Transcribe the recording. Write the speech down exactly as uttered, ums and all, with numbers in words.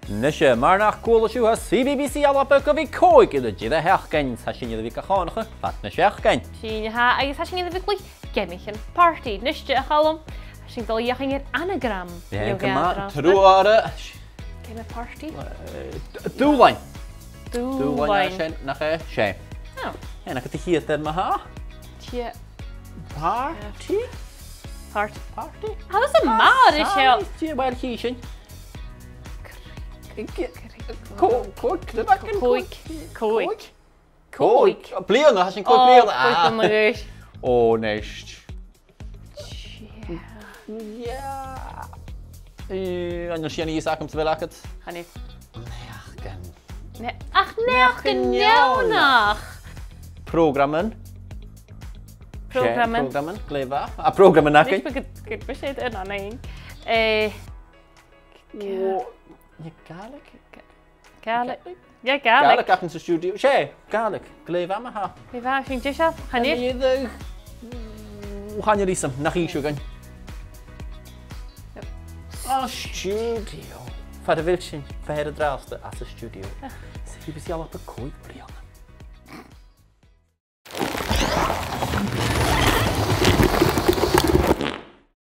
Nise, mar nach cuala sibh, tha C B B C ALBA gu bhith còig air an deireadh-sheachdain. Tha sinn air a bhith ga chòmhnachadh fad na seachdain. Sin a tha, agus tha sinn air a bhith a' cluich geamaichean party. Nise, a Chaluim, tha sinn a' dol a dh'fheuchainn air anagram. Bidh e gu math truagh. Geama party? Eh, d-, dùbhlain. Dùbhlain. Dùbhlain a tha sin, nach e? 'S e. Oh. Sin agad a' chiad fhoirm, ma-thà. Tia. Party? Party. Party? Tha thusa math air seo. Tia, uill, chì sinn. Cò-, cò-, cò-, còig. Còig. Còig. Còig. Bliadhna, tha sin còig bliadhna. Còig bliadhna a dh'aois. Ò, nist. Yeah. Eh, an e sin a th' agamsa, a bheil agad? Chan eil. Naidheachdan. Ne-, ach naidheachdan neònach. Prògraman. Prògraman. Prògraman, glè mhath. A, prògraman againn. Nis, gu, gu, bidh sinn air an aon. Eh, Ò, an e Gàidhlig? Gàidhlig. Yeah, Gàidhlig. Gàidhlig againn san stiùidio. 'S e, Gàidhlig. Glè mhath ma-thà. Glè mhath, sin deiseil. Chan eil. Chan eil fhios agam, nach innis thu dhuinn. Yep. An stiùidio. Far a bheil sinn, far an-dràsta, anns an stiùidio. Ah. C B B C ALBA còig bliadhna.